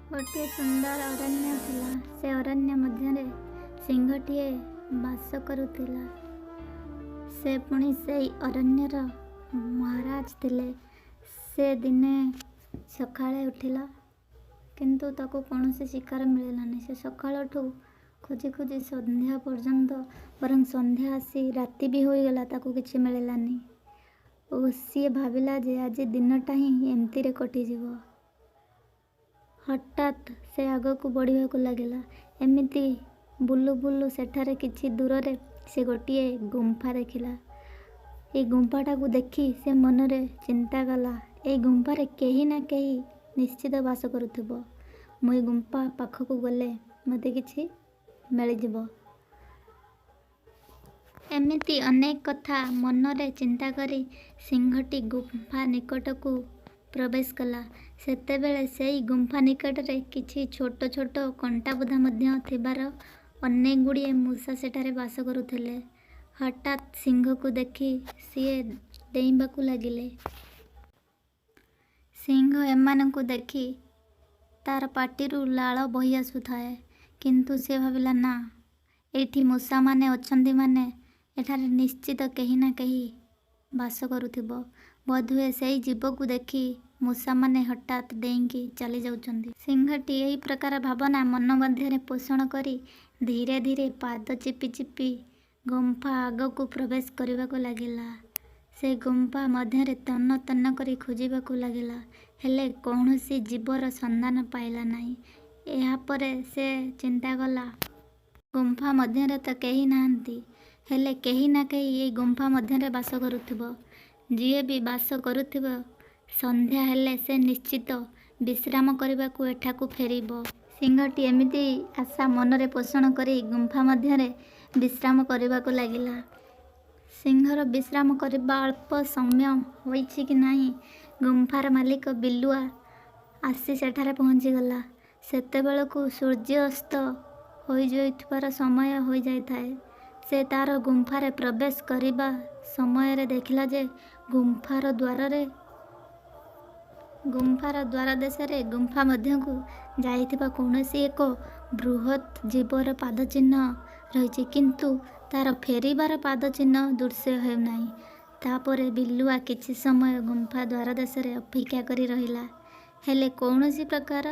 ଗୋଟିଏ ସୁନ୍ଦର ଅରଣ୍ୟ ଥିଲା। ସେ ଅରଣ୍ୟ ମଧ୍ୟରେ ସିଂହଟିଏ ବାସ କରୁଥିଲା। ସେ ପୁଣି ସେଇ ଅରଣ୍ୟର ମହାରାଜ ଥିଲେ। ସେ ଦିନେ ସକାଳେ ଉଠିଲା, କିନ୍ତୁ ତାକୁ କୌଣସି ଶିକାର ମିଳିଲାନି। ସେ ସକାଳଠୁ ଖୋଜି ଖୋଜି ସନ୍ଧ୍ୟା ପର୍ଯ୍ୟନ୍ତ, ବରଂ ସନ୍ଧ୍ୟା ଆସି ରାତି ବି ହୋଇଗଲା, ତାକୁ କିଛି ମିଳିଲାନି ଓ ସିଏ ଭାବିଲା ଯେ ଆଜି ଦିନଟା ହିଁ ଏମିତିରେ କଟିଯିବ। ହଠାତ୍ ସେ ଆଗକୁ ବଢ଼ିବାକୁ ଲାଗିଲା। ଏମିତି ବୁଲୁ ବୁଲୁ ସେଠାରେ କିଛି ଦୂରରେ ସେ ଗୋଟିଏ ଗୁମ୍ଫା ଦେଖିଲା। ଏଇ ଗୁମ୍ଫାଟାକୁ ଦେଖି ସେ ମନରେ ଚିନ୍ତା କଲା, ଏଇ ଗୁମ୍ଫାରେ କେହି ନା କେହି ନିଶ୍ଚିତ ବାସ କରୁଥିବ। ମୁଁ ଏଇ ଗୁମ୍ଫା ପାଖକୁ ଗଲେ ମୋତେ କିଛି ମିଳିଯିବ। ଏମିତି ଅନେକ କଥା ମନରେ ଚିନ୍ତା କରି ସିଂହଟି ଗୁମ୍ଫା ନିକଟକୁ ପ୍ରବେଶ କଲା। ସେତେବେଳେ ସେଇ ଗୁମ୍ଫା ନିକଟରେ କିଛି ଛୋଟ ଛୋଟ କଣ୍ଟାବୁଦା ମଧ୍ୟ ଥିବାର ଅନେକଗୁଡ଼ିଏ ମୂଷା ସେଠାରେ ବାସ କରୁଥିଲେ। ହଠାତ୍ ସିଂହକୁ ଦେଖି ସିଏ ଡେଇଁବାକୁ ଲାଗିଲେ। ସିଂହ ଏମାନଙ୍କୁ ଦେଖି ତା'ର ପାଟିରୁ ଲାଳ ବୋହିଆସୁଥାଏ। କିନ୍ତୁ ସେ ଭାବିଲା, ନା, ଏଇଠି ମୂଷାମାନେ ଅଛନ୍ତି ମାନେ ଏଠାରେ ନିଶ୍ଚିତ କେହି ନା କେହି ବାସ କରୁଥିବ। ବୋଧହୁଏ ସେଇ ଜୀବକୁ ଦେଖି ମୂଷାମାନେ ହଠାତ୍ ଡେଇଁକି ଚାଲିଯାଉଛନ୍ତି। ସିଂହଟି ଏହି ପ୍ରକାର ଭାବନା ମନ ମଧ୍ୟରେ ପୋଷଣ କରି ଧୀରେ ଧୀରେ ପାଦ ଚିପି ଚିପି ଗୁମ୍ଫା ଆଗକୁ ପ୍ରବେଶ କରିବାକୁ ଲାଗିଲା। ସେ ଗୁମ୍ଫା ମଧ୍ୟରେ ତନ୍ନ ତନ୍ନ କରି ଖୋଜିବାକୁ ଲାଗିଲା, ହେଲେ କୌଣସି ଜୀବର ସନ୍ଧାନ ପାଇଲା ନାହିଁ। ଏହାପରେ ସେ ଚିନ୍ତା କଲା, ଗୁମ୍ଫା ମଧ୍ୟରେ ତ କେହି ନାହାନ୍ତି, ହେଲେ କେହି ନା କେହି ଏଇ ଗୁମ୍ଫା ମଧ୍ୟରେ ବାସ କରୁଥିବ। ଯିଏ ବି ବାସ କରୁଥିବ, ସନ୍ଧ୍ୟା ହେଲେ ସେ ନିଶ୍ଚିତ ବିଶ୍ରାମ କରିବାକୁ ଏଠାକୁ ଫେରିବ। ସିଂହଟି ଏମିତି ଆଶା ମନରେ ପୋଷଣ କରି ଗୁମ୍ଫା ମଧ୍ୟରେ ବିଶ୍ରାମ କରିବାକୁ ଲାଗିଲା। ସିଂହର ବିଶ୍ରାମ କରିବା ଅଳ୍ପ ସମୟ ହୋଇଛି କି ନାହିଁ, ଗୁମ୍ଫାର ମାଲିକ ବିଲୁଆ ଆସି ସେଠାରେ ପହଞ୍ଚିଗଲା। ସେତେବେଳକୁ ସୂର୍ଯ୍ୟାସ୍ତ ହୋଇଯାଉଥିବାର ସମୟ ହୋଇଯାଇଥାଏ। ସେ ତା'ର ଗୁମ୍ଫାରେ ପ୍ରବେଶ କରିବା ସମୟରେ ଦେଖିଲା ଯେ ଗୁମ୍ଫାର ଦ୍ୱାରଦେଶରେ ଗୁମ୍ଫା ମଧ୍ୟକୁ ଯାଇଥିବା କୌଣସି ଏକ ବୃହତ୍ ଜୀବର ପାଦଚିହ୍ନ ରହିଛି, କିନ୍ତୁ ତା'ର ଫେରିବାର ପାଦଚିହ୍ନ ଦୃଶ୍ୟ ହେଉନାହିଁ। ତା'ପରେ ବିଲୁଆ କିଛି ସମୟ ଗୁମ୍ଫା ଦ୍ୱାରଦେଶରେ ଅପେକ୍ଷା କରି ରହିଲା, ହେଲେ କୌଣସି ପ୍ରକାର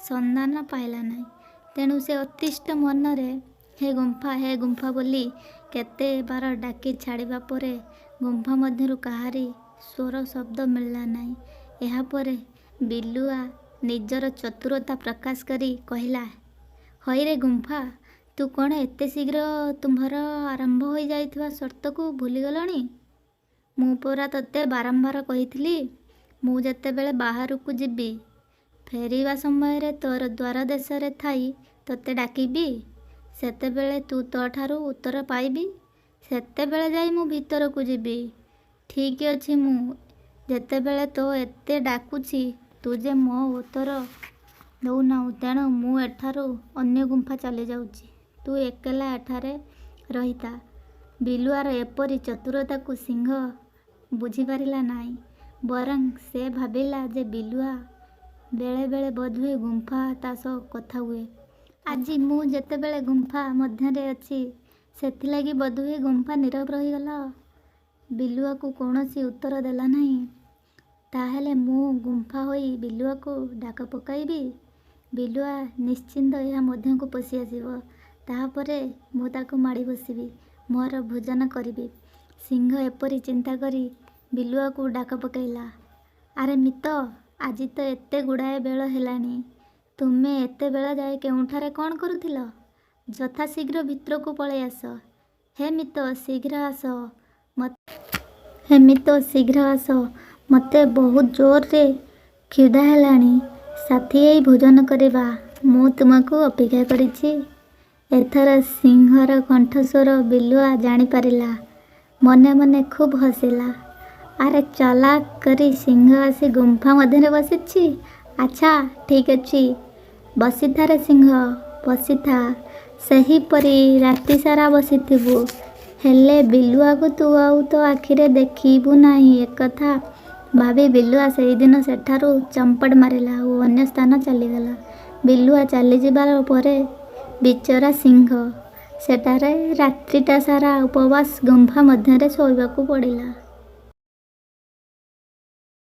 ସନ୍ଧାନ ପାଇଲା ନାହିଁ। ତେଣୁ ସେ ଅତିଷ୍ଠ ମନରେ 'ହେ ଗୁମ୍ଫା, ହେ ଗୁମ୍ଫା' ବୋଲି କେତେବାର ଡାକି ଛାଡ଼ିବା ପରେ ଗୁମ୍ଫା ମଧ୍ୟରୁ କାହାରି ସ୍ୱର ଶବ୍ଦ ମିଳିଲା ନାହିଁ। ଏହାପରେ ବିଲୁଆ ନିଜର ଚତୁରତା ପ୍ରକାଶ କରି କହିଲା, 'ହଇରେ ଗୁମ୍ଫା, ତୁ କ'ଣ ଏତେ ଶୀଘ୍ର ତୁମ୍ଭର ଆରମ୍ଭ ହୋଇଯାଇଥିବା ସର୍ତ୍ତକୁ ଭୁଲିଗଲୁଣି? ମୁଁ ପରା ତୋତେ ବାରମ୍ବାର କହିଥିଲି, ମୁଁ ଯେତେବେଳେ ବାହାରକୁ ଯିବି, ଫେରିବା ସମୟରେ ତୋର ଦ୍ୱାରଦେଶରେ ଥାଇ ତୋତେ ଡାକିବି। ସେତେବେଳେ ତୁ ତୋଠାରୁ ଉତ୍ତର ପାଇବି। ସେତେବେଳେ ଯାଇ ମୁଁ ଭିତରକୁ ଯିବି। ଠିକ୍ ଅଛି, ମୁଁ ଯେତେବେଳେ ତୋ ଏତେ ଡାକୁଛି, ତୁ ଯେ ମୋ ଉତ୍ତର ଦେଉନାହୁଁ, ତେଣୁ ମୁଁ ଏଠାରୁ ଅନ୍ୟ ଗୁମ୍ଫା ଚାଲିଯାଉଛି। ତୁ ଏକଲା ଏଠାରେ ରହିଥା। ବିଲୁଆର ଏପରି ଚତୁରତାକୁ ସିଂହ ବୁଝିପାରିଲା ନାହିଁ। ବରଂ ସେ ଭାବିଲା ଯେ ବିଲୁଆ ବେଳେବେଳେ ବୋଧହୁଏ ଗୁମ୍ଫା ତା' ସହ କଥା ହୁଏ। ଆଜି ମୁଁ ଯେତେବେଳେ ଗୁମ୍ଫା ମଧ୍ୟରେ ଅଛି, ସେଥିଲାଗି ବୋଧହୁଏ ଗୁମ୍ଫା ନୀରବ ରହିଗଲା। ବିଲୁଆକୁ କୌଣସି ଉତ୍ତର ଦେଲା ନାହିଁ। ତା'ହେଲେ ମୁଁ ଗୁମ୍ଫା ହୋଇ ବିଲୁଆକୁ ଡାକ ପକାଇବି। ବିଲୁଆ ନିଶ୍ଚିତ ଏହା ମଧ୍ୟକୁ ପଶିଆସିବ। ତା'ପରେ ମୁଁ ତାକୁ ମାଡ଼ି ବସିବି, ମୋର ଭୋଜନ କରିବି। ସିଂହ ଏପରି ଚିନ୍ତା କରି ବିଲୁଆକୁ ଡାକ ପକାଇଲା, 'ଆରେ ମିତ, ଆଜି ତ ଏତେ ଗୁଡ଼ାଏ ବେଳ ହେଲାଣି, ତୁମେ ଏତେବେଳଯାଏ କେଉଁଠାରେ କ'ଣ କରୁଥିଲ? ଯଥାଶୀଘ୍ର ଭିତରକୁ ପଳାଇ ଆସ। ହେ ମିତ, ଶୀଘ୍ର ଆସ। ହେ ମିତ, ଶୀଘ୍ର ଆସ। ମୋତେ ବହୁତ ଜୋରରେ କ୍ଷୁଧା ହେଲାଣି। ସାଥୀ ହୋଇ ଭୋଜନ କରିବା। ମୁଁ ତୁମକୁ ଅପେକ୍ଷା କରିଛି। ଏଥର ସିଂହର କଣ୍ଠସ୍ୱର ବିଲୁଆ ଜାଣିପାରିଲା। ମନେ ମନେ ଖୁବ୍ ହସିଲା। ଆରେ, ଚାଲାକ କରି ସିଂହ ଆସି ଗୁମ୍ଫା ମଧ୍ୟରେ ବସିଛି। ଆଚ୍ଛା, ଠିକ୍ ଅଛି, ବସିଥାରେ ସିଂହ, ବସିଥା। ସେହିପରି ରାତିସାରା ବସିଥିବୁ। ହେଲେ ବିଲୁଆକୁ ତୁ ଆଉ ତୋ ଆଖିରେ ଦେଖିବୁ ନାହିଁ। ଏକଥା ଭାବି ବିଲୁଆ ସେହିଦିନ ସେଠାରୁ ଚମ୍ପଟ ମାରିଲା ଓ ଅନ୍ୟ ସ୍ଥାନ ଚାଲିଗଲା। ବିଲୁଆ ଚାଲିଯିବାର ପରେ ବିଚରା ସିଂହ ସେଠାରେ ରାତ୍ରିଟା ସାରା ଉପବାସ ଗୁମ୍ଫା ମଧ୍ୟରେ ଶୋଇବାକୁ ପଡ଼ିଲା।